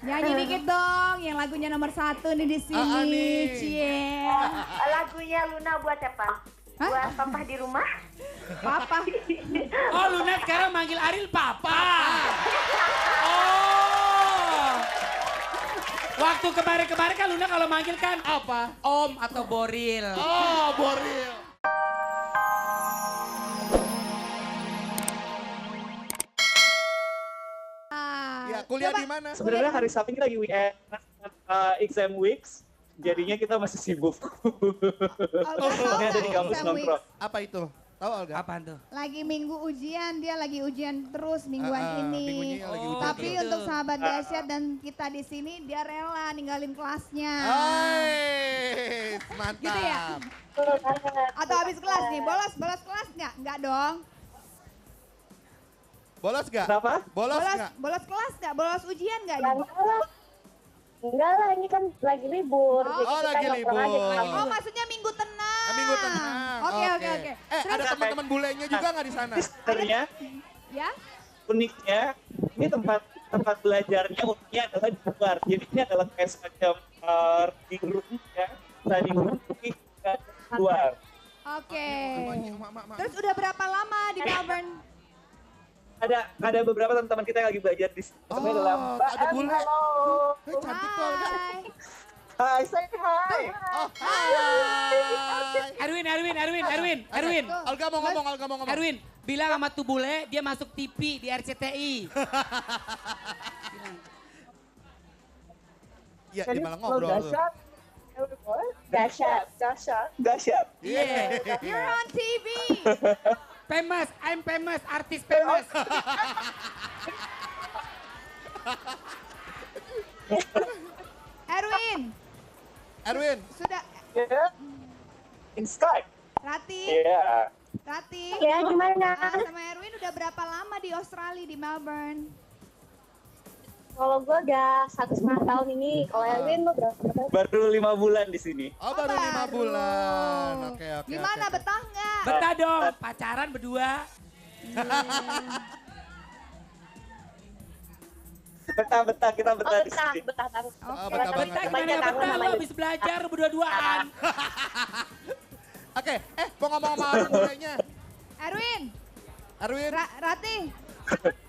Nyanyi dikit dong, yang lagunya nomor 1 nih di sini. Cie. Lagunya Luna buat siapa? Hah? Buat papa di rumah? Papa. Oh, Luna sekarang manggil Ariel papa. Oh. Waktu kemarin-kemarin kan Luna kalau manggil kan Apa? Om atau Boril. Oh, Boril. Ya, kuliah Coba. di mana? Sebenarnya hari Sabtu ini lagi weekend, exam weeks, jadinya kita masih sibuk. Ini ada di kampus Exam weeks. nongkrong. Apa itu? Tahu Olga? Apaan tuh? Lagi minggu ujian, dia lagi ujian terus mingguan ini. Minggunya lagi ujian Tapi terus. untuk sahabat dahsyat dan kita di sini, dia rela ninggalin kelasnya. Hai, mantap. Gitu ya? Atau habis kelas nih, bolos kelas nggak? Nggak dong. Bolos gak? Kenapa? Bolos gak? Bolos kelas nggak? Bolos ujian nggak? Enggak lah, ini kan lagi libur. Oh, jadi kita lagi nongkrong aja di libur. kampus. Oh, maksudnya minggu tenang. Minggu tenang. Oke. Ada teman-teman bulenya juga nggak di sana? Ini sebenarnya Ya? uniknya, ini tempat belajarnya uniknya adalah di luar. Jadi ini adalah kayak semacam reading room ya, study room tapi di luar. Oke. Mak. Terus udah berapa lama di Melbourne? Ada beberapa teman-teman kita yang lagi belajar di sini. Oh, Namanya adalah Mbak ada Em, bule. halo. Cantik kok Olga. Hai. Hai, say hi. Oh, hai. Erwin. Olga mau ngomong. Erwin, bilang sama tuh bule dia masuk TV di RCTI. Iya, di malah ngobrol tuh. Dahsyat. Yeah. You're on TV. I'm famous, artis famous. Erwin, Sudah. Yeah. In Skype. Rati, Yeah. Ya, gimana? sama Erwin udah berapa lama di Australia, di Melbourne? Kalau gue udah 1,5 tahun ini. Kalau Erwin lu berapa tahun? Baru 5 bulan di sini. oh baru 5 bulan. Oke. Gimana, oke. betah nggak? Betah dong, pacaran berdua. Betah, kita Oh, betah di sini. betah. Oh, Oke. betah banget. Betah gimana gak betah, lo habis belajar berdua-duaan. Oke, mau ngomong sama orang bulenya. Erwin, Erwin, Rati,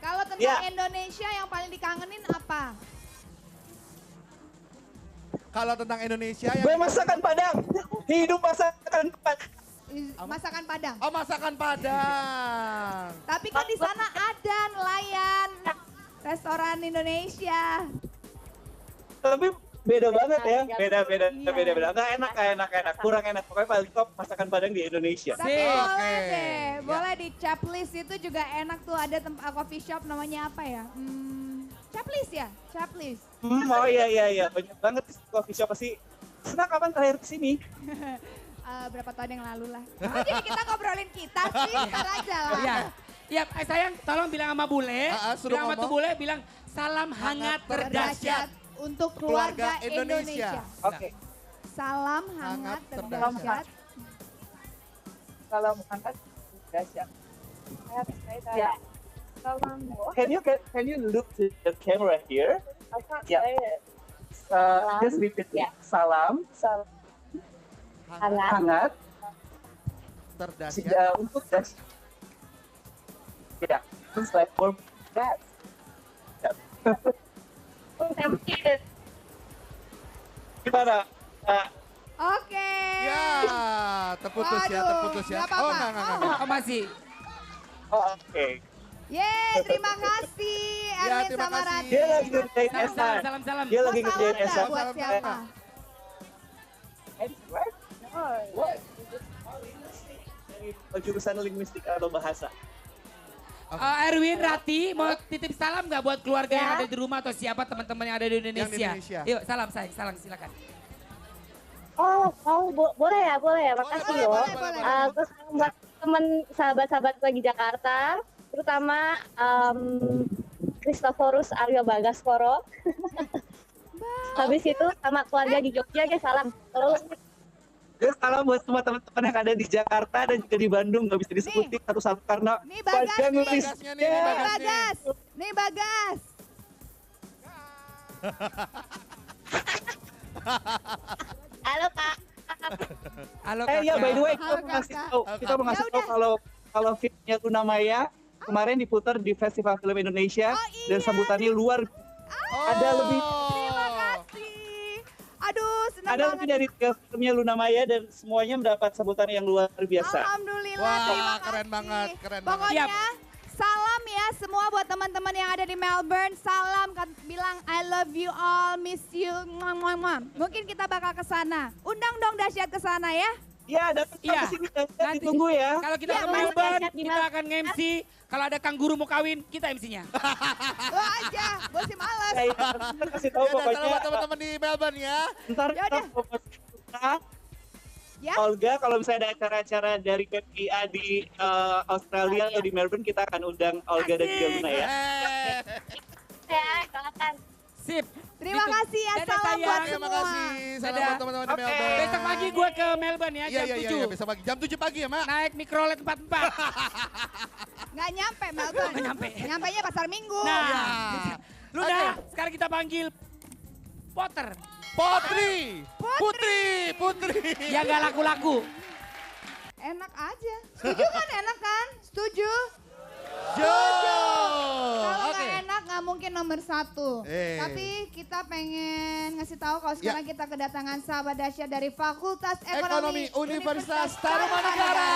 kalau tentang Ya. Indonesia yang paling dikangenin apa? kalau tentang Indonesia yang... Gue masakan Padang. Hidup masakan Padang. Masakan Padang. Oh, masakan Padang. Tapi kan di sana ada nelayan restoran Indonesia. Tapi beda banget ya. Beda. Iya. Enggak enak. Kurang enak. Pokoknya paling top masakan Padang di Indonesia. Tapi Sip. boleh Oke. deh, boleh di Chaplis itu juga enak tuh, ada tempat coffee shop namanya apa ya? Chaplis ya? Chaplis. Oh iya. Banyak banget di coffee shop pasti. Senang kapan terakhir kesini? Berapa tahun yang lalu lah. Oh, jadi kita ngobrolin kita sih, ntar aja lah. Iya. Iya, sayang tolong bilang sama bule, Suruh bilang sama tuh ngomong. bule, bilang salam hangat terdahsyat. Untuk keluarga Keluarga Indonesia. Indonesia. Oke. Salam hangat Hangat terdahsyat. Salam hangat dahsyat. Ya. Can you look to the camera here? Yeah. Just repeat. Yeah. Salam Hangat. hangat Terdahsyat. untuk dahsyat. Ya. Terus like for that. Gimana? Oke. Ya, terputus ya. Waduh, nggak apa-apa. Oh, enggak. Oh masih. Oke. Yeay, terima kasih Ya, Erwin terima sama kasih. Rati. Dia lagi ngerjain esan. Salam. Dia lagi Mau ngerjain salam nggak esan. buat siapa? Jurusan linguistik atau bahasa? Erwin, Rati, mau titip salam nggak buat keluarga yang ada di rumah atau siapa teman-teman yang ada di Indonesia? Indonesia. Yuk, salam sayang, salam silakan. Boleh ya. Makasih yo. Boleh. Terus buat temen sahabat-sahabat gue di Jakarta, terutama Christophorus Aryo Bagaskoro. Habis itu sama keluarga di Jogja, guys, salam. Terus Jadi salam buat semua teman-teman yang ada di Jakarta dan juga di Bandung. Gak bisa disebutin satu-satu karena Nih, Bagas panjang nih. listnya. Bagasnya nih, Bagas. Nih Bagas. Halo Kak. Halo Ya by the way, Halo, kita mau ngasih Kakak. tahu, kita mau ngasih Ya tahu kalau filmnya Luna Maya kemarin diputar di Festival Film Indonesia Oh, iya. dan sambutannya luar. Ada lebih Terima kasih. Aduh, senang ada banget. lebih dari 3 filmnya Luna Maya dan semuanya mendapat sambutan yang luar biasa. Alhamdulillah, Wah, terima keren kasih. banget, keren Pokoknya banget. salam ya semua buat teman-teman yang ada di Melbourne. Salam bilang I love you all, miss you. Muah, muah, muah. Mungkin kita bakal ke sana. Undang dong Dahsyat ke sana ya. Iya, datang Iya. ke sini dan Nanti. ditunggu ya. Kalau kita Iya, ke Mas. Melbourne, Dahsyat di kita akan nge-MC. Kalau ada kang guru mau kawin, kita MC-nya. Lo aja, gue sih males. Saya kasih tahu Ya udah, pokoknya. selamat teman-teman di Melbourne ya. Ntar Ya udah. kita Ya. Olga, kalau misalnya ada acara-acara dari PPIA di Australia atau di Melbourne, kita akan undang Olga dan juga Luna ya. Ya, doakan. Sip. Terima Ditunggu. kasih ya, Dadah, salam sayang. buat Terima semua. kasih. Salam Dadah. buat teman-teman di Oke. Melbourne. Besok pagi gue ke Melbourne ya, Iya, jam iya, 7. iya, besok pagi. Jam 7 pagi ya, Mak? Naik mikrolet 44. Nggak nyampe Melbourne. Nggak nyampe. Nyampenya pasar Minggu. Nah, Ya. Luna, Oke. sekarang kita panggil Potter. Putri. Putri. Yang gak laku-laku. Enak aja. Setuju kan, enak kan? Setuju? Jo. Kalau Oke. nggak enak nggak mungkin nomor 1. Eh. Tapi kita pengen ngasih tahu kalau sekarang kita kedatangan sahabat dahsyat dari Fakultas Ekonomi Ekonomi Universitas Tarumanegara.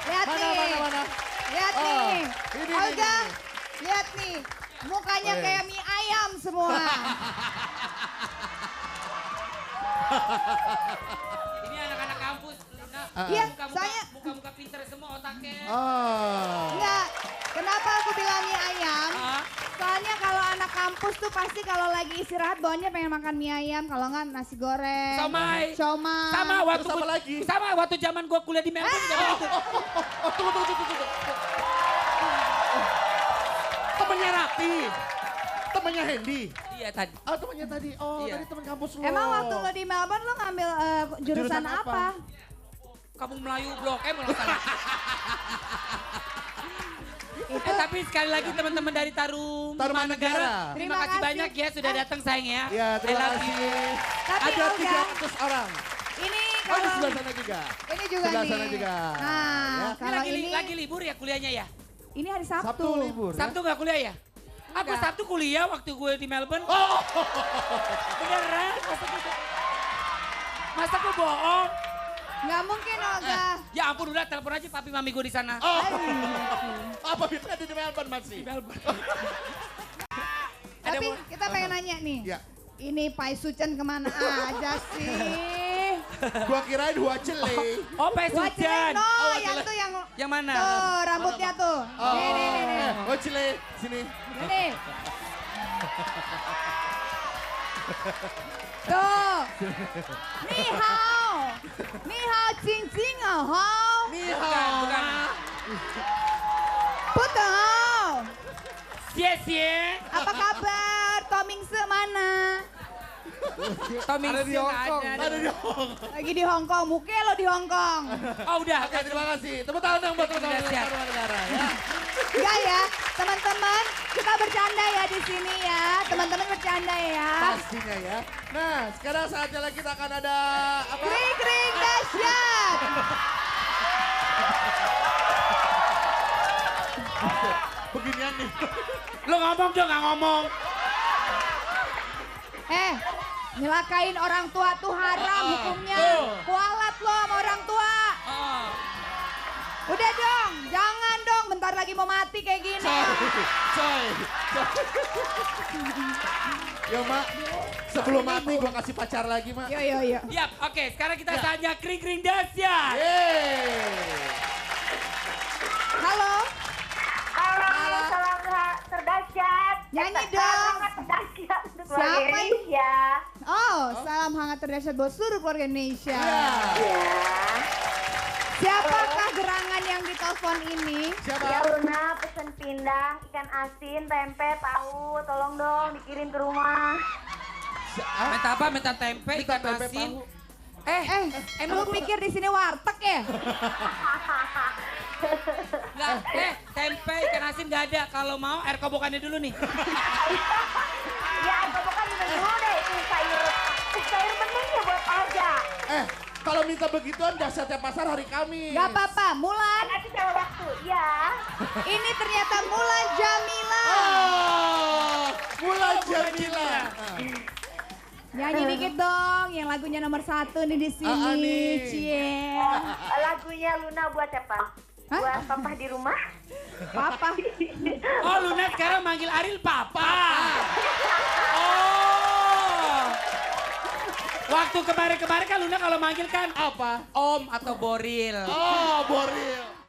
Lihat Mana, nih. mana, mana? Lihat Oh, nih. ini, Olga, ini. lihat nih. Mukanya Oh, iya. kayak mie ayam semua. Ini anak-anak kampus, Luna. Iya, Muka-muka- saya- Muka-muka pinter semua otaknya. Oh. Enggak. Kenapa aku bilang mie ayam? Ah. Soalnya kalau anak kampus tuh pasti kalau lagi istirahat bawahnya pengen makan mie ayam, kalau enggak nasi goreng, Somai. siomay. Sama waktu Terus apa lagi? Sama waktu zaman gua kuliah di Melbourne juga begitu. Oh, tunggu. Temennya Rati. Temennya Hendy. Iya tadi. Oh, temennya tadi. Oh, Iya. tadi teman kampus lo. Emang waktu lo di Melbourne lo ngambil jurusan Jurusan apa? apa? Kamu Melayu Blok M kalau salah. Tapi sekali lagi teman-teman dari Tarumanegara. Terima Terima kasih kasih. banyak ya sudah datang sayang ya. Ya, I terima love kasih. you. Tapi Ada Olga, 300 orang. ini Oh, di kalau sebelah sana juga. ini juga sebelah nih. sana juga. Nah, Ya. Ini kalau ini lagi libur ya kuliahnya ya? ini hari Sabtu. Sabtu libur. Sabtu nggak kuliah ya? Aku Enggak. Sabtu kuliah waktu gue di Melbourne. Oh. Beneran? Masa gue bohong? Nggak mungkin Olga. Ya ampun udah telepon aja papi mami gue di sana. Oh. Apa bisa ada di Melbourne masih? Melbourne. Tapi kita pengen nanya nih. Ya. Ini Pai Sucen kemana aja sih? Gua kirain Huacele. Oh Pak Wajah Sujan. no, Oh, yang Wajah. tuh yang Yang mana? tuh rambutnya tuh. Oh. Nih. Huacele, sini. Ini. Tuh. Ni hao. Ni hao cing cing hao. Ni Bukan. Putu hao. Cie. Apa kabar? Tomingse mana? Tommy Ada di Hong Kong. ada. Ada di Hong Kong. Lagi di Hong Kong. Muke lo di Hong Kong. Oh udah. Oke, terima kasih. Tepuk tangan dong buat teman-teman Siap. Tarumanegara ya. Enggak ya, teman-teman. Kita bercanda ya di sini ya. Teman-teman bercanda ya. Pastinya ya. Nah, sekarang saatnya lagi kita akan ada apa? Kring dahsyat. Beginian nih. Lo ngomong dong nggak ngomong. Nyelakain orang tua tuh haram hukumnya. Tuh. Kualat lo sama orang tua. Oh. Udah dong, jangan dong. Bentar lagi mau mati kayak gini. Coy. Ya, Mak. Sebelum mati gua kasih pacar lagi, Mak. Yo. Yap, oke. Sekarang kita saatnya kring dahsyat. Yeay. Halo, Halo, salam terdahsyat. Nyanyi dong. Sangat terdahsyat untuk Siapa keluarga ini? Indonesia. salam hangat terdahsyat buat seluruh keluarga Indonesia. Ya. Ya. Siapakah gerangan yang ditelepon ini? Siapa? Ya Luna pesen pindang, ikan asin, tempe, tahu. Tolong dong dikirim ke rumah. Minta apa? Minta tempe, Minta ikan tempe, asin. tahu. Lu pikir di sini warteg ya? Enggak, tempe, ikan asin nggak ada. Kalau mau air kobokannya dulu nih. Kalau minta begituan dahsyatnya pasar hari Kamis. Gak apa-apa, Mulan. Nanti sama waktu, ya. Ini ternyata Mulan Jamila. Oh, Mulan Jamila. Nyanyi dikit dong, yang lagunya nomor 1 nih di sini. nih. Cie. Lagunya Luna buat siapa? Hah? Buat papa di rumah. Papa. Oh Luna sekarang manggil Ariel papa. Oh. Waktu kemarin-kemarin kan Luna kalau manggil kan Apa? Om atau Boril. Oh, Boril.